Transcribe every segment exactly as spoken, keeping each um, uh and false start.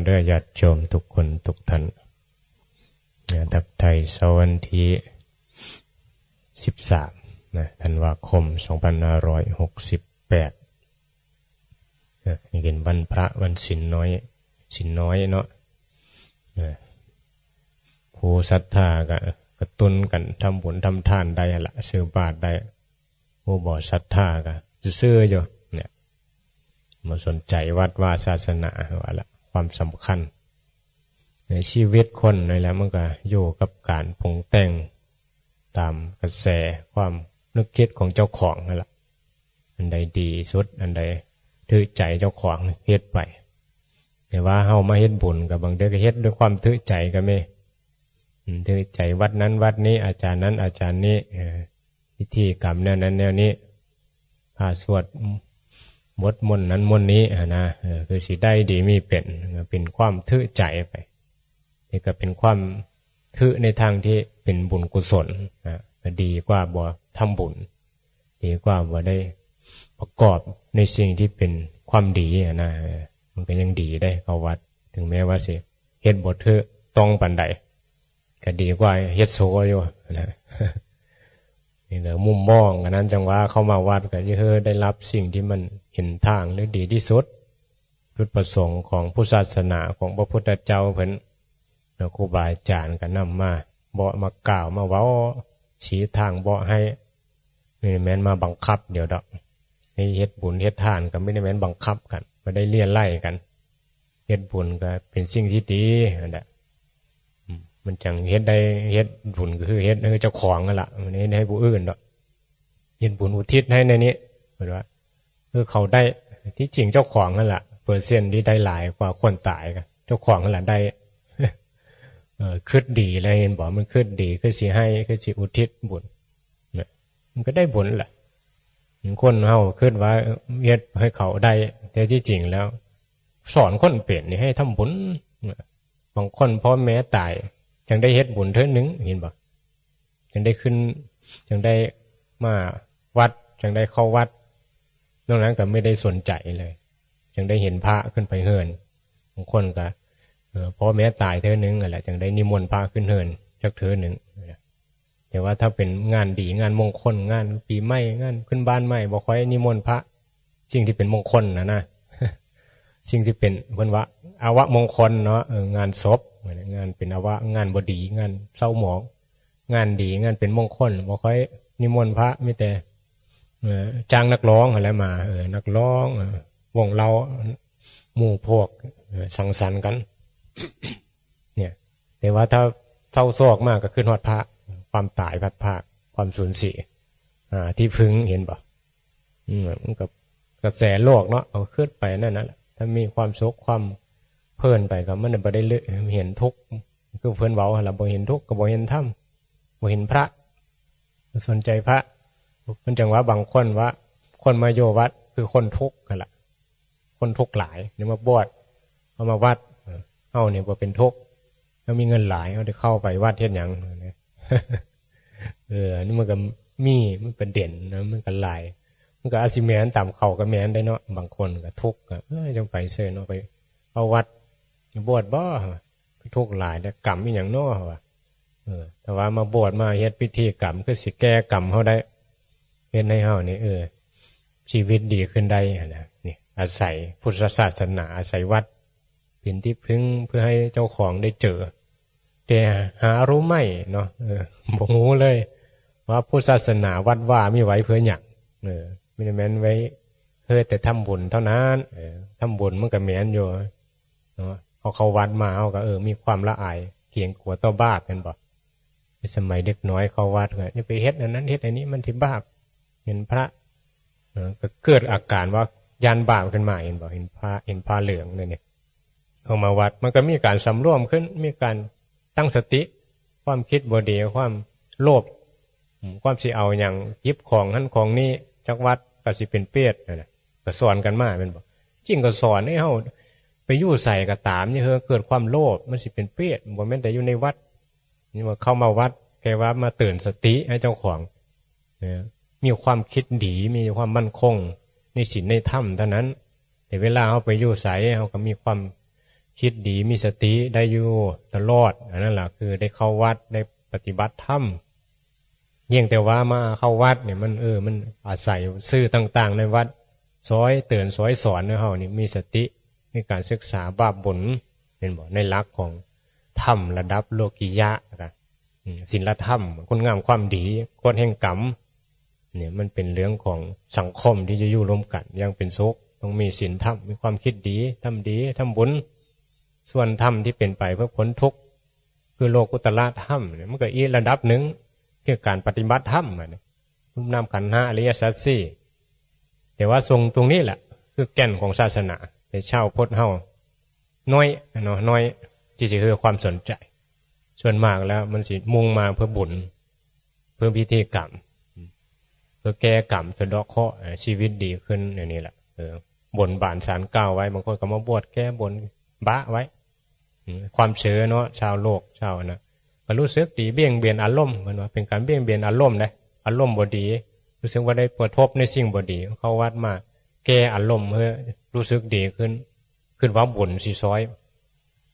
เด้อญาติโยมทุกคนทุกท่านนะ ทักทายเช้าวันที่สิบสามนะ ธันวาคม สองพันห้าร้อยหกสิบแปด นะ นี่เป็นวันพระ วันศีลน้อย ศีลน้อยเนาะ นะ ผู้ศรัทธาก็กระตุ้นกันทำบุญทำทานได้หั่นละ ซื้อบาตรได้ ผู้บ่ศรัทธาก็ซื่อๆอยู่เนี่ย บ่สนใจวัดวาศาสนาว่าละ ความสำคัญในชีวิตคนนี่แหละ มันก็อยู่กับการปรุงแต่งตามกระแสความนึกคิดของเจ้าของนั่นละ อันใดดีสุด อันใดถือใจเจ้าของเฮ็ดไป แต่ว่าเฮามาเฮ็ดบุญก็บางเทื่อก็เฮ็ดด้วยความถือใจก็มี อืม ถือใจวัดนั้นวัดนี้ อาจารย์นั้นอาจารย์นี้ เออ พิธีกรรมแนวนั้นแนวนี้ พระสวดบทมนต์นั้นมนต์นี้หั้นนะ เออ คือสิได้ดีมีเป็น เป็นความถือใจไป นี่ก็เป็นความถือในทางที่เป็นบุญกุศลนะ ก็ดีกว่าบ่ทำบุญ ดีกว่าบ่ได้ประกอบในสิ่งที่เป็นความดีหั้นนะ เออ มันก็ยังดีได้เข้าวัด ถึงแม้ว่าสิเฮ็ดบ่ถือต้องปานใด ก็ดีกว่าเฮ็ดซั่วอยู่นะ นี่แหละมุมมองอันนั้น จั่งว่าเข้ามาวัดก็จะได้รับสิ่งที่มันเห็นทางหรือดีที่สุด จุดประสงค์ของพุทธศาสนาของพระพุทธเจ้าเพิ่น แล้วครูบาอาจารย์ก็นำมาบอกมากล่าวมาเว้า ชี้ทางบอกให้ บ่แม่นมาบังคับเดี๋ยวดอก ให้เฮ็ดบุญเฮ็ดทานก็บ่ได้แม่นบังคับกัน บ่ได้เรี่ยไล่กัน เฮ็ดบุญก็เป็นสิ่งที่ดีนั่นแหละ อืม มันจั่งเฮ็ดได้ เฮ็ดบุญก็คือเฮ็ดให้เจ้าของนั่นล่ะ มันเฮ็ดให้ผู้อื่นดอก เฮ็ดบุญอุทิศให้ในนี้ เพิ่นว่า คือเขาได้ ที่จริงเจ้าของนั่นล่ะ เปอร์เซ็นต์ที่ได้หลายกว่าคนตายก็เจ้าของนั่นล่ะได้ เออ คิดดีแล้วเห็นบ่ มันคิดดี คือสิให้ คือสิอุทิศบุญ เนี่ย มันก็ได้บุญแหละ คนเฮาคิดว่า เออ เฮ็ดให้เขาได้ แต่ที่จริงแล้ว สอนคนเป็นนี่ให้ทำบุญ บางคนพ่อแม่ตาย จั่งได้เฮ็ดบุญเทื่อหนึ่ง เห็นบ่ จั่งได้ขึ้น จั่งได้มาวัด จั่งได้เข้าวัด นอกนั้นก็บ่ได้สนใจเลย จั่งได้เห็นพระขึ้นไปเฮือน บางคนก็ เออ พ่อแม่ตายเทื่อหนึ่งนั่นแหละ จั่งได้นิมนต์พระขึ้นเฮือนจักเทื่อหนึ่ง แต่ว่าถ้าเป็นงานดี งานมงคล งานปีใหม่ งานขึ้นบ้านใหม่ บ่ค่อยนิมนต์พระ สิ่งที่เป็นมงคลนะนะ สิ่งที่เป็น เพิ่นว่า อวมงคลเนาะ เออ งานศพ งานเป็นอว งานบ่ดี งานเศร้าหมอง งานดี งานเป็นมงคล บ่ค่อยนิมนต์พระ มีแต่ เออ จ้างนักร้องหั้นแหละมา เออ นักร้อง เออ วงเหล้า หมู่พวก เออ สังสรรค์กัน เนี่ย แต่ว่าถ้าเศร้าโศกมากก็คิดฮอดพระ ความตายพลัดพราก ความสูญเสีย อ่า ที่พึ่ง เห็นบ่ อืม มันก็กระแสโลกเนาะ เอาคิดไปนั่นน่ะแหละ ถ้ามีความสุขความเพลินไปก็มันบ่ได้เห็นทุกข์ คือเพิ่นเว้าหั่นล่ะ บ่เห็นทุกข์ก็บ่เห็นธรรม บ่เห็นพระ บ่สนใจพระ มันจั่งว่าบางคนว่า คนมาอยู่วัดคือคนทุกข์หั่นล่ะ คนทุกข์หลาย นี่มาบวช เอามาวัด เออ เฮานี่บ่เป็นทุกข์ เฮามีเงินหลาย เฮาได้เข้าไปวัดเฮ็ดหยัง เออ อันนี้มันก็มี มันเป็นเด่นนะ มันก็หลาย มันก็อาจสิแม่นตามเขาก็แม่นได้เนาะ บางคนก็ทุกข์ก็ เอ้ย จั่งไปซื่อเนาะ ไปเอาวัด บวชบ่ ทุกข์หลาย แต่กรรมอีหยังเนาะ ว่า เออ แต่ว่ามาบวชมาเฮ็ดพิธีกรรม คือสิแก้กรรมเฮาได้ เฮ็ดให้เฮานี่ เออ ชีวิตดีขึ้นได้หั้นนะ นี่ อาศัยพุทธศาสนา อาศัยวัด เป็นที่พึ่งเพื่อให้เจ้าของได้เจอ แต่หารู้ไหมเนาะ เออ บ่รู้เลย ว่าพุทธศาสนาวัดวามีไว้เพื่อหยัง เออ มีแต่แม่นไว้เพื่อแต่ทำบุญเท่านั้น เออ ทำบุญมันก็แม่นอยู่ เนาะ เฮาเข้าวัดมา เฮาก็ เออ มีความละอายเกรงกลัวต่อบาป แม่นบ่ ในสมัยเด็กน้อยเข้าวัดก็อย่าไปเฮ็ดอันนั้นเฮ็ดอันนี้ มันสิบาป เห็นพระ เออ ก็เกิดอาการว่าย้านบาปขึ้นมา เห็นบ่ เห็นพระ เห็นผ้าเหลืองนั่นนี่ เข้ามาวัด มันก็มีการสำรวมขึ้น มีการตั้งสติ ความคิดบ่ดี ความโลภ อืม ความสิเอาหยัง หยิบของหั้นของนี้ จักวัดก็สิเป็นเปรตนั่นน่ะ ก็สอนกันมาแม่นบ่ จริงก็สอนให้เฮาไปอยู่ไสก็ตาม อย่าให้เกิดความโลภ มันสิเป็นเปรต บ่แม่นแต่อยู่ในวัด นี่ว่าเข้ามาวัด แค่ว่ามาเตือนสติให้เจ้าของ เออ มีความคิดดี มีความมั่นคงในศีลในธรรมเท่านั้น แต่เวลาเฮาไปอยู่ไส เฮาก็มีความ คิดดีมีสติได้อยู่ตลอด อันนั้นแหละคือได้เข้าวัดได้ปฏิบัติธรรม เพียงแต่ว่ามาเข้าวัดเนี่ยมัน เออ มันอาศัยสื่อต่างๆในวัด ซอยเตือนซอยสอนในเฮานี่มีสติในการศึกษาบาปบุญ เห็นบ่ ในหลักของธรรมระดับโลกิยะนะ อืม ศีลธรรม คุณงามความดี กฎแห่งกรรม เนี่ยมันเป็นเรื่องของสังคมที่จะอยู่ร่วมกันอย่างเป็นสุข ต้องมีศีลธรรม มีความคิดดี ทำดี ทำบุญ ส่วนธรรมที่เป็นไปเพื่อพ้นทุกข์ คือโลกุตตรธรรมเนี่ยมันก็อีกระดับหนึ่ง คือการปฏิบัติธรรมอะนะ รูปนามขันธ์ห้า อริยสัจสี่ แต่ว่าทรงตรงนี้แหละ คือแก่นของศาสนา แต่ชาวพุทธเฮาน้อยเนาะ น้อยที่สิให้ความสนใจ ส่วนมากแล้วมันสิมุ่งมาเพื่อบุญ เพื่อพิธีกรรม เพื่อแก้กรรม สะเดาะเคราะห์ เอ่อ ชีวิตดีขึ้นอย่างนี้แหละ เออ บนบานศาลกล่าวไว้ บางคนก็มาบวชแก้บนบะไว้ อืม ความเชื่อเนาะ ชาวโลก ชาวอันนะ ก็รู้สึกดี เบี่ยงเบนอารมณ์ เพิ่นว่าเป็นการเบี่ยงเบนอารมณ์นะ อารมณ์บ่ดี รู้สึกว่าได้กระทบในสิ่งบ่ดี เข้าวัดมาแก้อารมณ์ให้รู้สึกดีขึ้น คิดว่าบุญสิซอย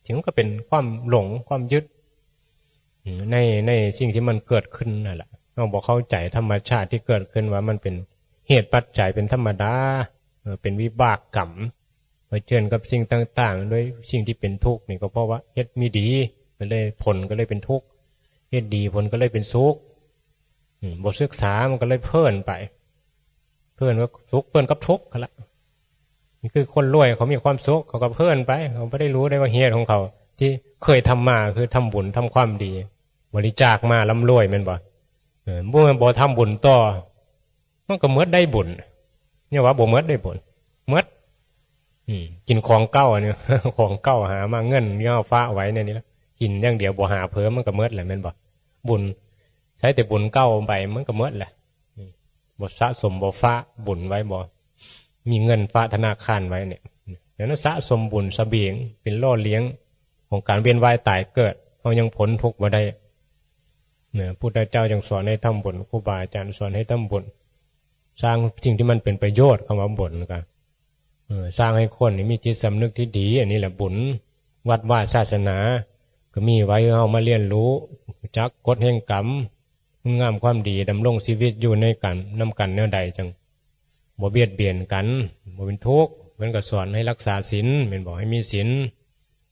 ซึ่งมันก็เป็นความหลง ความยึด อืม ใน ในสิ่งที่มันเกิดขึ้นนั่นแหละ เราบ่เข้าใจธรรมชาติที่เกิดขึ้นว่ามันเป็นเหตุปัจจัยเป็นธรรมดา เออ เป็นวิบากกรรม เผชิญกับสิ่งต่างๆ ด้วยสิ่งที่เป็นทุกข์นี่ก็เพราะว่าเฮ็ดไม่ดี ก็เลยผลก็เลยเป็นทุกข์ เฮ็ดดีผลก็เลยเป็นสุข อืม บ่ศึกษามันก็เลยเพลินไป เพลินกับสุข เพลินกับทุกข์กันละ นี่คือคนรวยเขามีความสุข เขาก็เพลินไป เขาบ่ได้รู้ได้ว่าเหตุของเขา ที่เคยทำมาคือทำบุญทำความดี บริจาคมาร่ำรวยแม่นบ่ เออ บ่ บ่ทำบุญต่อ มันก็หมดได้บุญ เนี่ยว่าบ่หมดได้บุญ หมด อืม กินของเก่าอันนี้ ของเก่าหามา เงินที่เราฝากไว้เนี่ยนี่ละ กินอย่างเดียว บ่หาเพิ่ม มันก็หมดแหละแม่นบ่ บุญ ใช้แต่บุญเก่าไป มันก็หมดแหละ อืม บ่สะสม บ่ฝากบุญไว้ บ่มีเงินฝากธนาคารไว้เนี่ย แล้วนั้นสะสมบุญเสบียง เป็นหล่อเลี้ยงของการเวียนว่ายตายเกิด เรายังพ้นทุกข์บ่ได้ เนี่ย พุทธเจ้าจึงสอนให้ทำบุญ ครูบาอาจารย์สอนให้ทำบุญ สร้างสิ่งที่มันเป็นประโยชน์ คำว่าบุญก็ เออ สร้างให้คนนี่มีจิตสำนึกที่ดี อันนี้แหละบุญ วัดวาศาสนา ก็มีไว้ให้เรามาเรียนรู้ จักกฎแห่งกรรม คุณงามความดี ดำรงชีวิตอยู่ในกัน นำกันแนวใดจังบ่เบียดเบียนกัน บ่เป็นทุกข์ เพิ่นก็สอนให้รักษาศีล แม่นบ่ ให้มีศีล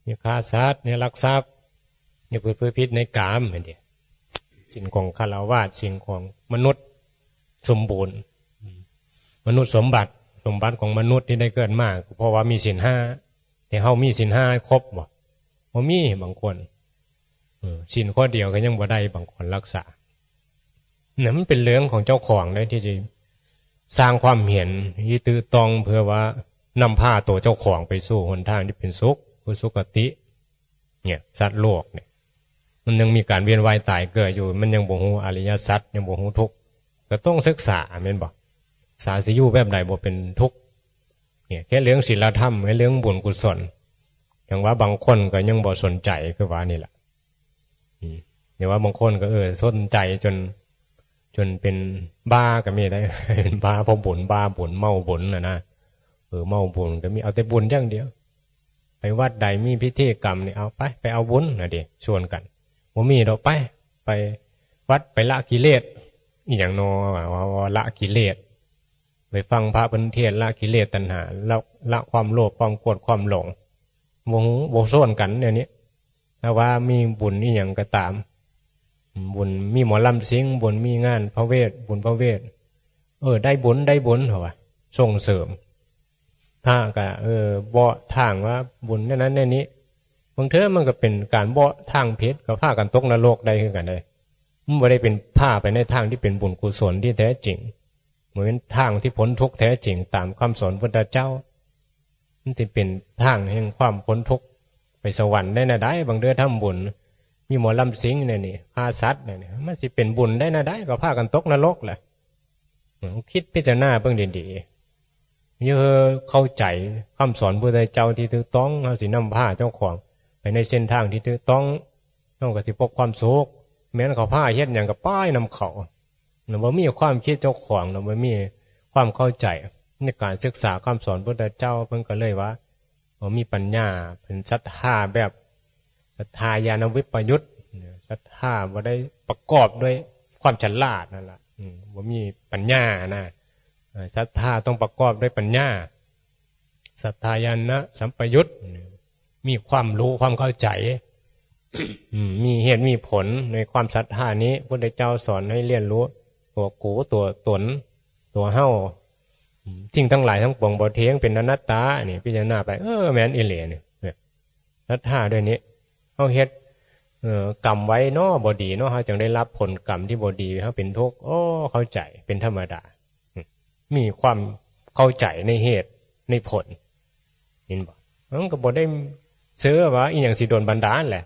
อย่าฆ่าสัตว์ อย่าลักทรัพย์ อย่าประพฤติผิดในกาม แม่นติ ศีลของฆราวาส ศีลของมนุษย์สมบูรณ์ มนุษย์สมบัติ สมบัติของมนุษย์ที่ได้เกิดมา ก็เพราะว่ามีศีลห้า แต่เฮามีศีลห้าครบบ่ บ่มี บางคน เออ ศีลข้อเดียวก็ยังบ่ได้ บางคนรักษา เนี่ยมันเป็นเรื่องของเจ้าของเลยที่จะสร้างความเห็นที่ถูกต้อง เพื่อว่านำพาตัวเจ้าของไปสู่หนทางที่เป็นสุข คือสุคติ เนี่ย สัตว์โลกเนี่ย มันยังมีการเวียนว่ายตายเกิดอยู่ มันยังบ่ฮู้อริยสัจ ยังบ่ฮู้ทุกข์ ก็ต้องศึกษา แม่นบ่ ศึกษาสิอยู่แบบใดบ่เป็นทุกข์ เนี่ย แค่เรื่องศีลธรรม แค่เรื่องบุญกุศล อย่างว่าบางคนก็ยังบ่สนใจ คือว่านี่แหละ อืม แต่ว่าบางคนก็ เออ สนใจจน จนเป็นบ้าก็มีได้ เป็นบ้าเพราะบุญ บ้าบุญ เมาบุญน่ะนะ เออ เมาบุญก็มี เอาแต่บุญอย่างเดียว ไปวัดใดมีพิธีกรรมนี่ เอาไป ไปเอาบุญน่ะดิ ชวนกัน บ่มีดอก ไป ไปวัด ไปละกิเลส อีหยังนอ ว่า ว่า ว่าละกิเลส ไปฟังพระเพิ่นเทศน์ละกิเลสตัณหา ละ ละความโลภ ความโกรธ ความหลง บ่ฮู้ บ่ชวนกันแนวนี้ ถ้าว่ามีบุญอีหยังก็ตาม บุญมีหมอลำสิงห์ บุญมีงานพระเวท บุญพระเวท เออ ได้บุญ ได้บุญ เขาว่า ส่งเสริม พระก็ เออ เบาะทางว่าบุญแนวนั้นแนวนี้ บางเทื่อมันก็เป็นการเบาะทางผิด ก็พากันตกนรกได้คือกันเด้ มันบ่ได้เป็น พาไปในทางที่เป็นบุญกุศลที่แท้จริง บ่แม่นทางที่พ้นทุกข์แท้จริงตามคำสอนพุทธเจ้า มันสิเป็นทางแห่งความพ้นทุกข์ไปสวรรค์ได้แนวใด บางเทื่อทำบุญ มีหมอลำสิงห์แนวนี้ ฆ่าสัตว์แนวนี้ มันสิเป็นบุญได้แนวใด ก็พากันตกนรกแหละ คิดพิจารณาเบิ่งดีๆ เพื่อเข้าใจคำสอนพุทธเจ้าที่ถูกต้อง เฮาสินำพาเจ้าของไปในเส้นทางที่ถูกต้อง เฮาก็สิพบความสุข แม้นเขาพาเฮ็ดหยังก็ไปนำเขา แล้วบ่มีความคิดเจ้าของ แล้วบ่มีความเข้าใจในการศึกษาคำสอนพุทธเจ้า เพิ่นก็เลยว่า บ่มีปัญญา เป็นศรัทธาแบบศรัทธาญาณวิปยุต ศรัทธาบ่ได้ประกอบด้วยความฉลาดนั่นล่ะ อืม บ่มีปัญญานะ เอ่อ ศรัทธาต้องประกอบด้วยปัญญา ศรัทธาญาณสัมปยุต มีความรู้ความเข้าใจ อืม มีเหตุมีผลในความศรัทธานี้ พุทธเจ้าสอนให้เรียนรู้ตัวกู ตัวตน ตัวเฮา อืม สิ่งทั้งหลายทั้งปวงบ่เที่ยง เป็นอนัตตา นี่พิจารณาไป เออ แม่นอีหลีนี่ เนี่ย ศรัทธาด้วยนี้ เฮาเฮ็ด เอ่อ กรรมไว้เนาะ บ่ดีเนาะ เฮาจึงได้รับผลกรรมที่บ่ดี เฮาเป็นทุกข์ โอ้ เข้าใจ เป็นธรรมดา อืม มีความเข้าใจในเหตุในผล เห็นบ่ มันก็บ่ได้เชื่อว่าอีหยังสิโดนบันดาลแหละ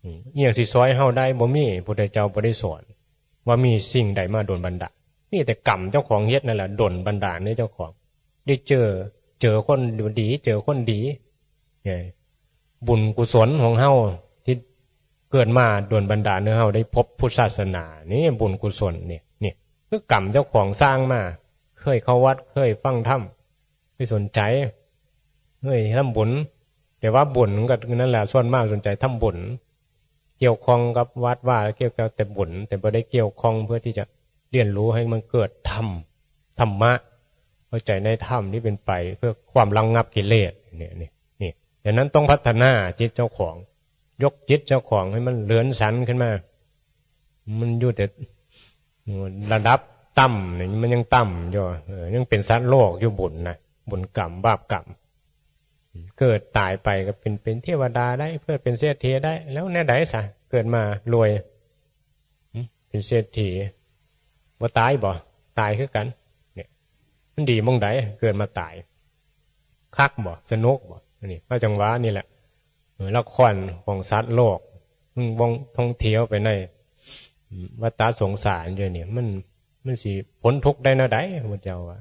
อืม อีหยังสิซอยเฮาได้ บ่มี พุทธเจ้าบ่ได้สอน ว่ามีสิ่งใดมาโดนบันดาล มีแต่กรรมเจ้าของเฮ็ดนั่นแหละ โดนบันดาลให้เจ้าของ ได้เจอ เจอคนดี เจอคนดี เนี่ย บุญกุศลของเฮาที่เกิดมาโดนบันดาลให้เฮาได้พบพุทธศาสนา นี่บุญกุศลนี่ นี่คือกรรมเจ้าของสร้างมา เคยเข้าวัด เคยฟังธรรม ไม่สนใจ เคยทำบุญ แต่ว่าบุญมันก็นั่นแหละ ส่วนมากสนใจทำบุญ เกี่ยวข้องกับวัดว่า เกี่ยวกับแต่บุญ แต่บ่ได้เกี่ยวข้องเพื่อที่จะเรียนรู้ให้มันเกิดธรรม ธรรมะ เข้าใจในธรรมที่เป็นไปเพื่อความระงับกิเลส เนี่ย นี่ นี่ ดังนั้นต้องพัฒนาจิตเจ้าของ ยกจิตเจ้าของให้มันเลือนสันขึ้นมา มันอยู่แต่ระดับต่ำนี่ มันยังต่ำอยู่ เออ ยังเป็นสัตว์โลกอยู่ บุญนะ บุญกรรม บาปกรรม เกิดตายไปก็เป็น เป็นเทวดาได้ เกิดเป็นเศรษฐีได้ แล้วแนวใดซะ เกิดมารวย หึ เป็นเศรษฐี บ่ตายบ่ ตายคือกัน เนี่ย มันดีหม่องใด เกิดมาตาย คักบ่ สนุกบ่ อันนี้ พระจังหวะนี่แหละ เออ ละครของสัตว์โลก มึงวงท่องเที่ยวไปใน อืม วัฏสงสารอยู่นี่ มัน มันสิพ้นทุกข์ได้แนวใด พุทธเจ้าว่า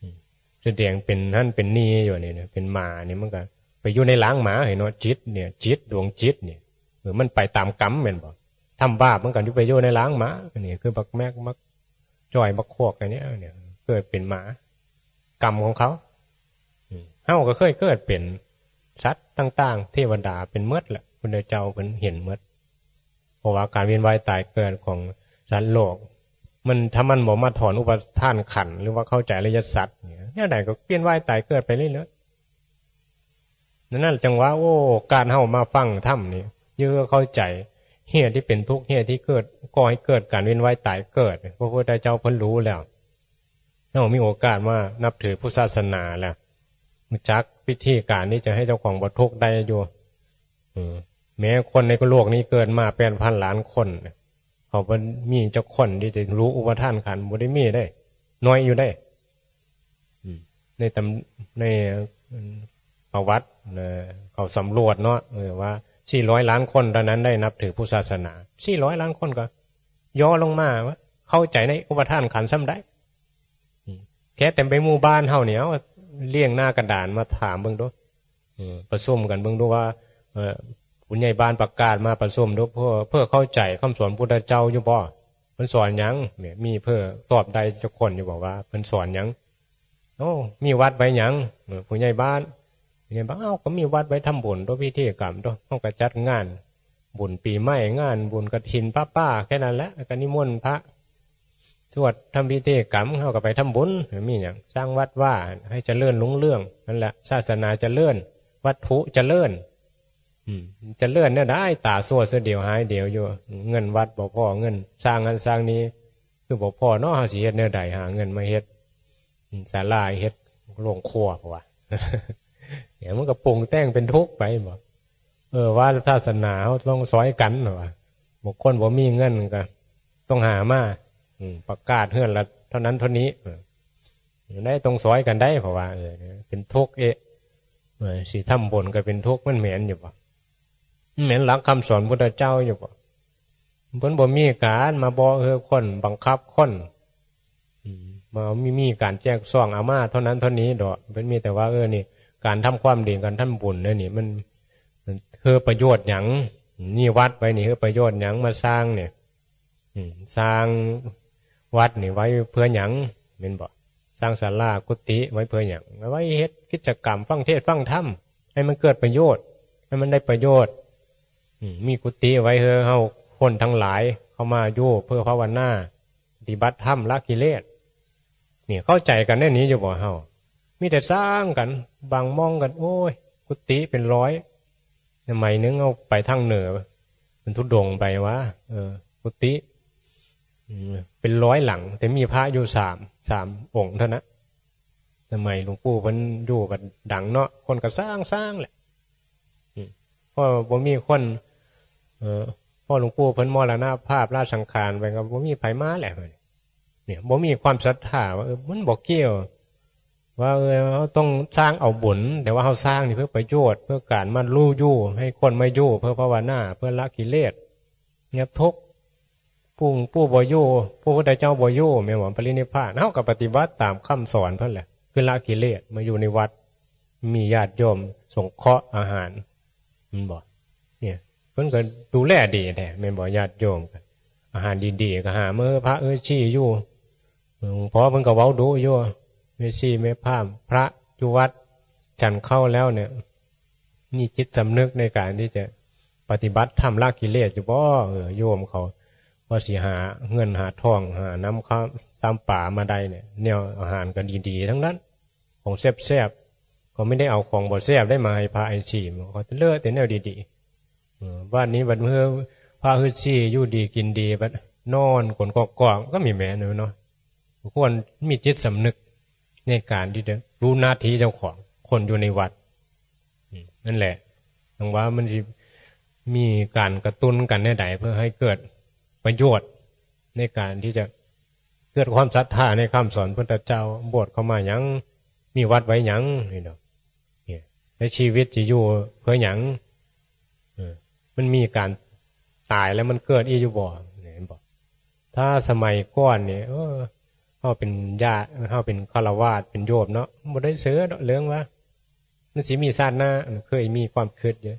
อืม แสดงเป็นนั่นเป็นนี่อยู่นี่นะ เป็นหมานี่ มันก็ไปอยู่ในหลังหมา เห็นเนาะ จิตเนี่ย จิต ดวงจิตเนี่ย เออ มันไปตามกรรมแม่นบ่ ทำบาปมันก็อยู่ไปอยู่ในหลังหมา อันนี้คือบักแมก บักจ้อย บักขวก อันเนี้ย เนี่ย เกิดเป็นหมา กรรมของเขา อืม เฮาก็เคยเกิดเป็นสัตว์ต่างๆ เทวดาเป็นหมดแหละ พุทธเจ้าเพิ่นเห็นหมด เพราะว่าการเวียนว่ายตายเกิดของสัตว์โลก มัน ถ้ามันบ่มาถอนอุปาทานขันธ์ หรือว่าเข้าใจอริยสัจเนี่ย แนวใดก็เวียนว่ายตายเกิดไปเรื่อยๆ นั่นแหละจังว่า โอ้ การเฮามาฟังธรรมนี่ เพื่อเข้าใจเหตุที่เป็นทุกข์ เหตุที่เกิด ก่อให้เกิดการเวียนว่ายตายเกิด พระพุทธเจ้าเพิ่นรู้แล้ว เฮามีโอกาสมานับถือพุทธศาสนาแล้ว รู้จักวิธีการที่จะให้เจ้าของบ่ทุกข์ได้อยู่ เออ แม้คนในโลกนี้เกิดมาแปดพันล้านคน เขาบ่มีจักคนที่จะรู้อุปาทานขันธ์ บ่ได้มีได้ น้อยอยู่ได้ อืม ในตำ- ใน อืม ประวัตินะ เขาสำรวจเนาะ เออ ว่าสี่ร้อยล้านคนเท่านั้นได้นับถือพุทธศาสนา สี่ร้อยล้านคนก็ย่อลงมาว่าเข้าใจในอุปาทานขันธ์ส่ำใด อืม แค่แต่ไปหมู่บ้านเฮาเนี่ย เอาเรียงหน้ากระดานมาถามเบิ่งดู เออ ประชุมกันเบิ่งดูว่า เอ่อ ผู้ใหญ่บ้านประกาศมาประชุมดู เพื่อ เพื่อเข้าใจคำสอนพุทธเจ้าอยู่บ่ เพิ่นสอนหยังเนี่ย มีเพื่อตอบได้สักคนอยู่บ่ว่าเพิ่นสอนหยัง โอ้ มีวัดไว้หยัง เออ ผู้ใหญ่บ้าน ผู้ใหญ่บ้าน เอ้า ก็มีวัดไว้ทำบุญตัวพิธีกรรมตัว เฮาก็จัดงานบุญปีใหม่ งานบุญกฐินผ้าป่า แค่นั้นแหละ ก็นิมนต์พระ สวดทำพิธีกรรม เฮาก็ไปทำบุญ มีหยัง สร้างวัดว่าให้เจริญรุ่งเรือง นั่นแหละ ศาสนาเจริญ วัตถุเจริญ อืม เจริญแนวใด ตาซั่วเสียเดียวหายเดียวอยู่ เงินวัดบ่พอ เงินสร้างนั้นสร้างนี้ คือบ่พอเนาะ เฮาสิเฮ็ดแนวใด หาเงินมาเฮ็ด อืม ศาลา เฮ็ดโรงครัว เพราะว่า เนี่ย มันก็ปรุงแต่งเป็นทุกข์ไปบ่ เออ ว่าศาสนาเฮาต้องซอยกัน เพราะว่าบางคนบ่มีเงินก็ต้องหามา อืม ประกาศเฮือนละเท่านั้นเท่านี้ เออ ได้ต้องซอยกันได้ เพราะว่า เออ เป็นทุกข์ เอ๊ะ เออ สิทำบุญก็เป็นทุกข์ มันแม่นอยู่บ่ มันแม่นหลักคำสอนพุทธเจ้าอยู่บ่ เพิ่นบ่มีการมาบอกให้คน บังคับคน อืม มามี มีการแจกซองเอามาเท่านั้นเท่านี้ดอก เพิ่นมีแต่ว่า เออ นี่ การทำความดี การทำบุญเนี่ยนี่ มัน มันเพื่อประโยชน์หยัง นี่วัดไว้นี่เพื่อประโยชน์หยัง มาสร้างเนี่ย อืม สร้างวัดนี่ไว้เพื่อหยัง แม่นบ่ สร้างศาลากุฏิไว้เพื่อหยัง? ไว้เฮ็ดกิจกรรมฟังเทศน์ฟังธรรม ให้มันเกิดประโยชน์ ให้มันได้ประโยชน์ อืม มีกุฏิไว้เพื่อเฮาคนทั้งหลายเข้ามาอยู่เพื่อภาวนา ปฏิบัติธรรมละกิเลส นี่เข้าใจกันแนวนี้อยู่บ่เฮา? มีแต่สร้างกัน บางมองกัน โอ้ย กุฏิเป็นร้อย สมัยหนึ่งเอาไปทางเหนือ เป็นธุดงค์ไปวะ เออ กุฏิ อืม เป็นร้อยหลัง แต่มีพระอยู่สาม สามองค์เท่านั้น สมัยหลวงปู่เพิ่นอยู่ก็ดังเนาะ คนก็สร้าง สร้างแหละ อืม พอบ่มีคน เอ่อ พอหลวงปู่เพิ่นมรณภาพ ลาสังขารไป ก็บ่มีไผมาแหละ เนี่ย บ่มีความศรัทธาว่า เออ มันบ่เกี่ยว ว่า เออ เฮาต้องสร้างเอาบุญ แต่ว่าเฮาสร้างนี่เพื่อประโยชน์ เพื่อการมารู้อยู่ ให้คนมาอยู่ เพื่อภาวนา เพื่อละกิเลส เนี่ย ทุกข์ ผู้ ผู้บ่อยู่ พระพุทธเจ้าบ่อยู่ แม่นบ่ ปรินิพพาน เฮาก็ปฏิบัติตามคำสอนเพิ่นแหละ คือละกิเลส มาอยู่ในวัด มีญาติโยมสงเคราะห์อาหาร แม่นบ่ เนี่ย เพิ่นก็ดูแลดีแท้ แม่นบ่ ญาติโยม อาหารดีๆ ก็หามาให้พระฤๅษีอยู่ หลวงพ่อเพิ่นก็เว้าดุอยู่ แม่ชีแม่พราหมณ์ พระอยู่วัด ฉันข้าวแล้วเนี่ย มีจิตสำนึกในการที่จะปฏิบัติธรรมละกิเลสอยู่บ่ เออ โยมเขา ว่าสิหาเงินหาทอง หาน้ำข้าวตามป่ามาได้เนี่ย แนวอาหารก็ดีๆ ทั้งนั้น ของแซ่บๆ ก็ไม่ได้เอาของบ่แซ่บได้มาให้พระฤๅษี เขาเลือกแต่แนวดีๆ เออ บ้านนี้บัดเมื่อพระฤๅษีอยู่ดีกินดี บัดนอนกลนกอกๆ ก็มีแม่นเนาะ ควรมีจิตสำนึกในการที่จะรู้หน้าที่เจ้าของ คนอยู่ในวัด อืม นั่นแหละ ถึงว่ามันสิมีการกระตุ้นกันแนวใด เพื่อให้เกิดประโยชน์ในการที่จะเกิดความศรัทธาในคำสอนพุทธเจ้า บวชเข้ามาหยัง มีวัดไว้หยัง นี่เนาะ เนี่ย ในชีวิตจะอยู่เพื่อหยัง เออ มันมีการตายแล้วมันเกิดอีกอยู่บ่ เนี่ย เห็นบ่ ถ้าสมัยก่อนเนี่ย เออ เฮาเป็นญาติ เฮาเป็นฆราวาส เป็นโยมเนาะ บ่ได้เสิร์ชดอกเรื่องว่า มันสิมีชาติหน้า เคยมีความคิดอยู่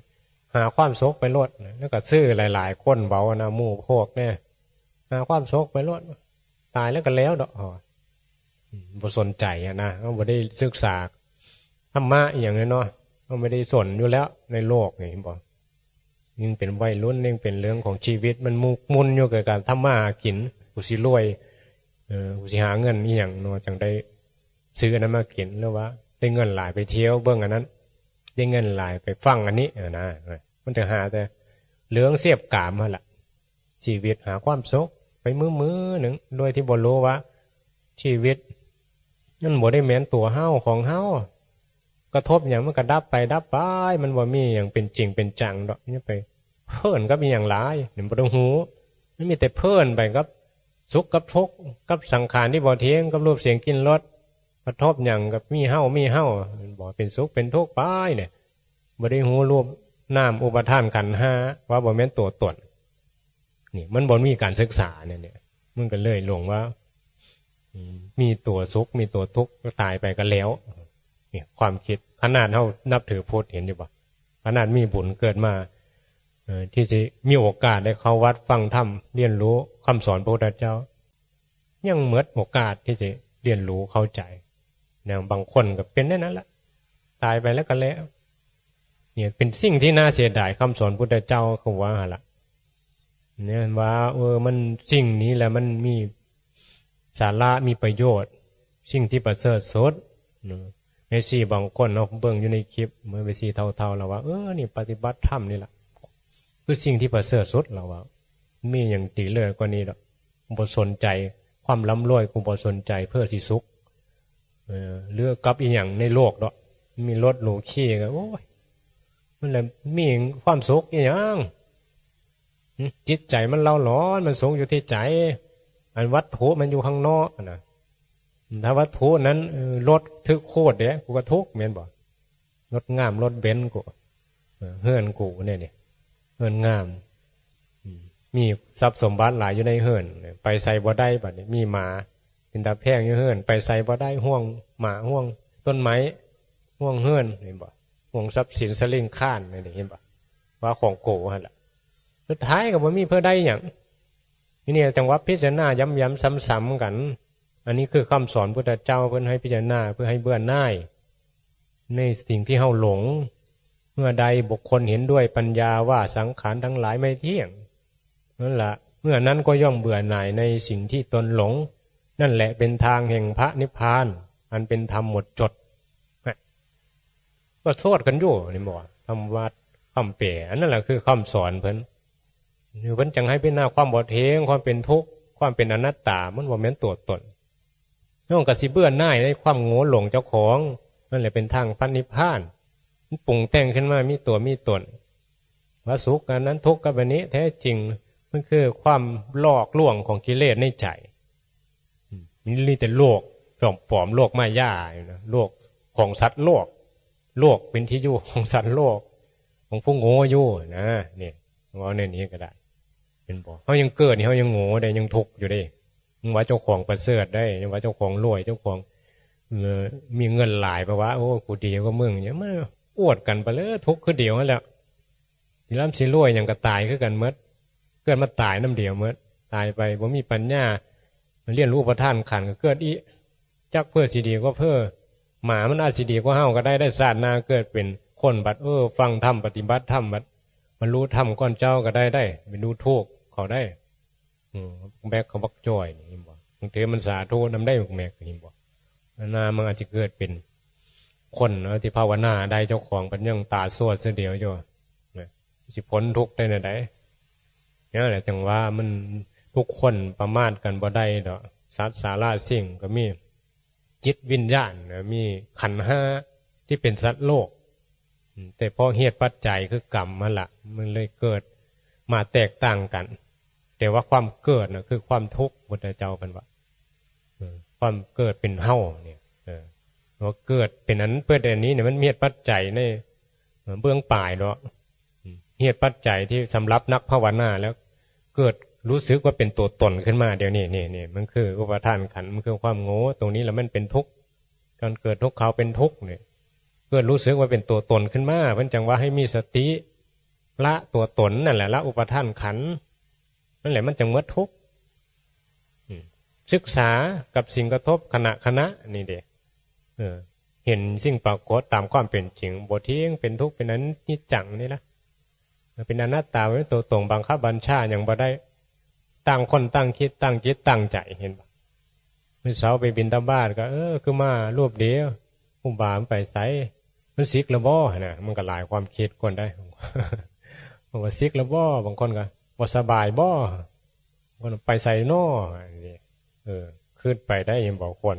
หาความสุขไปโลดนะ แล้วก็ซื้อหลายๆ คนเว้านะ หมู่พวกเนี่ย หาความสุขไปโลด ตายแล้วก็แล้วดอก อ๋อ อืม บ่สนใจอะนะ เฮาบ่ได้ศึกษาธรรมะอีหยังเลยเนาะ เฮาไม่ได้สนอยู่แล้วในโลกนี่ เห็นบ่ ยิ่งเป็นวัยรุ่น ยิ่งเป็นเรื่องของชีวิต มันหมกมุ่นอยู่กับการทำมาหากิน กูสิรวย เออ กูสิหาเงินอีหยังเนาะ จั่งได้ซื้ออันนั้นมากิน หรือว่าได้เงินหลายไปเที่ยวเบิ่งอันนั้น ได้เงินหลายไปฟังอันนี้ เออนะ มันจะหาแต่เรื่องเสพกามหั่นล่ะ ชีวิตหาความสุขไปมื้อๆ หนึ่ง โดยที่บ่รู้ว่าชีวิตมันบ่ได้แม่นตัวเฮาของเฮา กระทบหยังมันก็ดับไปดับไป มันบ่มีหยังเป็นจริงเป็นจังดอก อย่าไปเพลินกับอีหยังหลาย มันบ่ได้ฮู้ มันมีแต่เพลินไปกับสุขกับทุกข์ กับสังขารที่บ่เที่ยง กับรูปเสียงกลิ่นรส กระทบหยังกับมีเฮา มีเฮา มันบ่เป็นสุขเป็นทุกข์ไปเนี่ย บ่ได้ฮู้รูปนามอุปาทานขันธ์ห้า ว่าบ่แม่นตัวตน นี่มันบ่มีการศึกษาเนี่ย เนี่ย มันก็เลยหลงว่า อืม มีตัวสุข มีตัวทุกข์ ก็ตายไปก็แล้ว เนี่ย ความคิด ขนาดเฮานับถือพุทธ เห็นอยู่บ่ ขนาดมีบุญเกิดมา เอ่อ ที่จะมีโอกาสได้เข้าวัดฟังธรรม เรียนรู้คำสอนพระพุทธเจ้า ยังหมดโอกาสที่จะเรียนรู้เข้าใจ เนี่ย บางคนก็เป็นแนวนั้นละ ตายไปแล้วก็แล้ว เนี่ย เป็นสิ่งที่น่าเสียดาย คำสอนพุทธเจ้าเขาว่าหั่นล่ะ เนี่ย ว่า เออ มัน สิ่งนี้แหละมันมีสาระ มีประโยชน์ สิ่งที่ประเสริฐสุดเนาะ แม่ชีบางคนเนาะ เบิ่งอยู่ในคลิป เมื่อแม่ชีเฒ่าๆ แล้วว่า เออ นี่ปฏิบัติธรรมนี่ล่ะ คือสิ่งที่ประเสริฐสุด แล้วว่า มีหยังดีเลิศกว่านี้ดอก บ่สนใจความร่ำรวย กูบ่สนใจ เพื่อสิสุข เออ หรือกับอีหยังในโลกดอก มีรถหรูขี่ก็ โอ้ย มันแหละมีความสุขอีหยัง หึ จิตใจมันเล่าร้อน มันสุขอยู่ที่ใจ อันวัตถุมันอยู่ข้างนอกอะนะ ถ้าวัตถุนั้น เออ รถถือโคตรเด้ กูก็ทุกข์ แม่นบ่ รถงาม รถเบนซ์กู เออ เฮือนกูเนี่ยนี่ เฮือนงาม อืม มีทรัพย์สมบัติหลายอยู่ในเฮือน ไปไสบ่ได้บัดนี้ มีหมาเป็นตาแพงอยู่เฮือน ไปไสบ่ได้ ห่วงหมา ห่วงต้นไม้ ห่วงเฮือน เห็นบ่ ห่วงทรัพย์สินสลิงคานนี่ เห็นบ่ ว่าของโกหั่นล่ะ สุดท้ายก็บ่มีเพื่อได้หยัง ทีนี้จั่งว่าพิจารณาย้ำๆ ซ้ำๆ กัน อันนี้คือคำสอนพุทธเจ้า เพิ่นให้พิจารณา เพื่อให้เบื่อหน่ายในสิ่งที่เฮาหลง เมื่อใดบุคคลเห็นด้วยปัญญาว่าสังขารทั้งหลายไม่เที่ยง นั่นละ เมื่อนั้นก็ย่อมเบื่อหน่ายในสิ่งที่ตนหลง นั่นแหละเป็นทางแห่งพระนิพพาน อันเป็นธรรมหมดจด นะ ก็โทษกันอยู่นี่บ่ ธรรมวัดคำแปล อันนั้นแหละคือคำสอนเพิ่น เพิ่นจังให้พิจารณาความบ่เที่ยง ความเป็นทุกข์ ความเป็นอนัตตา มันบ่แม่นตัวตน เฮาก็สิเบื่อหน่ายในความโง่หลงเจ้าของ นั่นแหละเป็นทางพระนิพพาน มันปรุงแต่งขึ้นมามีตัวมีตน ว่าสุขอันนั้นทุกข์กับอันนี้ แท้จริงมันคือความหลอกลวงของกิเลสในใจ อืม มันมีแต่โลกปลอมๆ โลกมายาอยู่นะ โลกของสัตว์โลก โลกเป็นที่อยู่ของสัตว์โลก ของผู้โง่อยู่นะ นี่ เว้าแนวนี้ก็ได้ เห็นบ่ เฮายังเกิดนี่ เฮายังโง่ได้ ยังทุกข์อยู่เด้ มึงว่าเจ้าของประเสริฐได้ ยังว่าเจ้าของรวย เจ้าของ เอ่อ มีเงินหลาย เพราะว่า โอ้ กูดีกว่ามึง เนี่ย มาอวดกันไปเลย ทุกข์คือเดียวนั่นแหละ สิร่ำสิรวยหยังก็ตายคือกันหมด เกิดมาตายนำเดียวหมด ตายไปบ่มีปัญญา เรียนรู้อุปาทานขันธ์ก็เกิดอีก จักเพิ่นสิดีกว่าเพิ่น หมามันอาจสิดีกว่าเฮาก็ได้ ได้ชาติหน้าเกิดเป็นคนบัด เออ ฟังธรรม ปฏิบัติธรรมบัด บรรลุธรรมก่อนเจ้าก็ได้ ได้ ไปดูถูกเขาได้ อืม แบกเขาบักจ่อยนี่ เห็นบ่ บางทีมันสาธุนำได้ บักแม็ก เห็นบ่ หน้ามันอาจจะเกิดเป็นคนเนาะ ที่ภาวนาได้ เจ้าของเพิ่นยังตาสวดเสียเดียวอยู่ นะ สิพ้นทุกข์ได้แนวใด เนี่ยแหละจังว่ามัน ทุกคนประมาทกันบ่ได้ดอก สัตว์สาราสิ่งก็มี จิตวิญญาณนะ มีขันธ์ห้าที่เป็นสัตว์โลก อืม แต่เพราะเหตุปัจจัยคือกรรมนั่นละ มันเลยเกิดมาแตกต่างกัน แต่ว่าความเกิดนะคือความทุกข์ พุทธเจ้าเพิ่นว่า เออ ความเกิดเป็นเฮาเนี่ย เออ ว่าเกิดเป็นอันเปิ้นอันนี้เนี่ย มันมีเหตุปัจจัยใน เออ เบื้องปลายเนาะ อืม เหตุปัจจัยที่สำหรับนักภาวนาแล้ว เกิดรู้สึกว่าเป็นตัวตนขึ้นมาเดี๋ยวนี้ นี่ นี่ มันคืออุปาทานขันธ์ มันคือความโง่ ตรงนี้แหละมันเป็นทุกข์ การเกิดทุกข์เขาเป็นทุกข์เนี่ย เกิดรู้สึกว่าเป็นตัวตนขึ้นมา เพิ่นจังว่าให้มีสติ ละตัวตนนั่นแหละ ละอุปาทานขันธ์ นั่นแหละมันจังหมดทุกข์ อืม ศึกษากับสิ่งกระทบขณะขณะนี่เด้ เออ เห็นสิ่งปรากฏตามความเป็นจริง บ่เที่ยง เป็นทุกข์ เป็นอนิจจังนี่ละ เป็นอนัตตา เป็นตัวตนบังคับบัญชาหยังบ่ได้ ต่างคนต่างคิด ต่างจิตต่างใจ เห็นบ่ มื้อเช้าไปบิณฑบาตก็ เออ คือมารูปเดียว ครูบามันไปไส มันสิกแล้วบ่ หั่นน่ะ มันก็หลายความคิดคนได้ บางว่าสิกแล้วบ่ บางคนก็บ่สบายบ่ บางคนไปไสน้อ อันนี้ เออ คิดไปได้ เห็นบ่ คน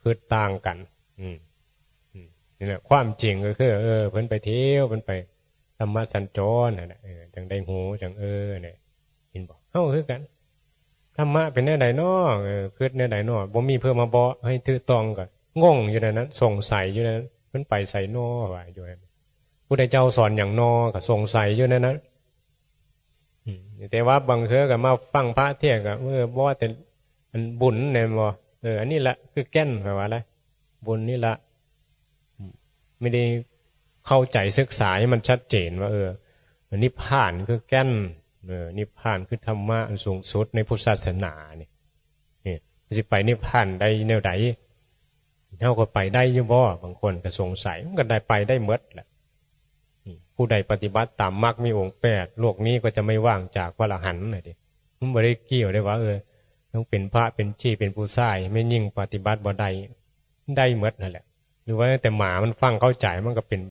คิดต่างกัน อืม อืม นี่แหละ ความจริงก็คือ เออ เพิ่นไปเที่ยว เพิ่นไปธรรมสัญจรนั่นแหละ เออ จังได้ฮู้ จัง เออ เนี่ย เห็นบ่ เฮาคือกัน ธรรมะเป็นแนวใดน้อ เออ คิดแนวใดน้อ บ่มีเพิ่นมาบอกให้ถูกต้อง ก็งงอยู่ในนั้น สงสัยอยู่ในนั้น เพิ่นไปไสน้อ ว่าอยู่ในนั้น พุทธเจ้าสอนหยังน้อ ก็สงสัยอยู่ในนั้น อืม แต่ว่าบางเทื่อก็มาฟังพระเทศน์ก็ เออ บ่ว่าแต่อันบุญแม่นบ่ เออ อันนี้ละคือแก่น แปลว่าอะไร บุญนี่ละ อืม ไม่ได้เข้าใจศึกษาให้มันชัดเจนว่า เออ นิพพานคือแก่น เออ นิพพานคือธรรมะอันสูงสุดในพุทธศาสนานี่ นี่ สิไปนิพพานได้แนวใด เฮาก็ไปได้อยู่บ่ บางคนก็สงสัย มันก็ได้ไปได้หมดแหละ อืม ผู้ใดปฏิบัติตามมรรคมีองค์แปด โลกนี้ก็จะไม่ว่างจากพระอรหันต์น่ะติ มันบ่ได้เกี่ยวได้ว่า เออ ต้องเป็นพระ เป็นเจ้า เป็นผู้ชาย แม่นยิ่งปฏิบัติบ่ได้ ได้หมดนั่นแหละ หรือว่าแต่หมามันฟังเข้าใจ มันก็เป็น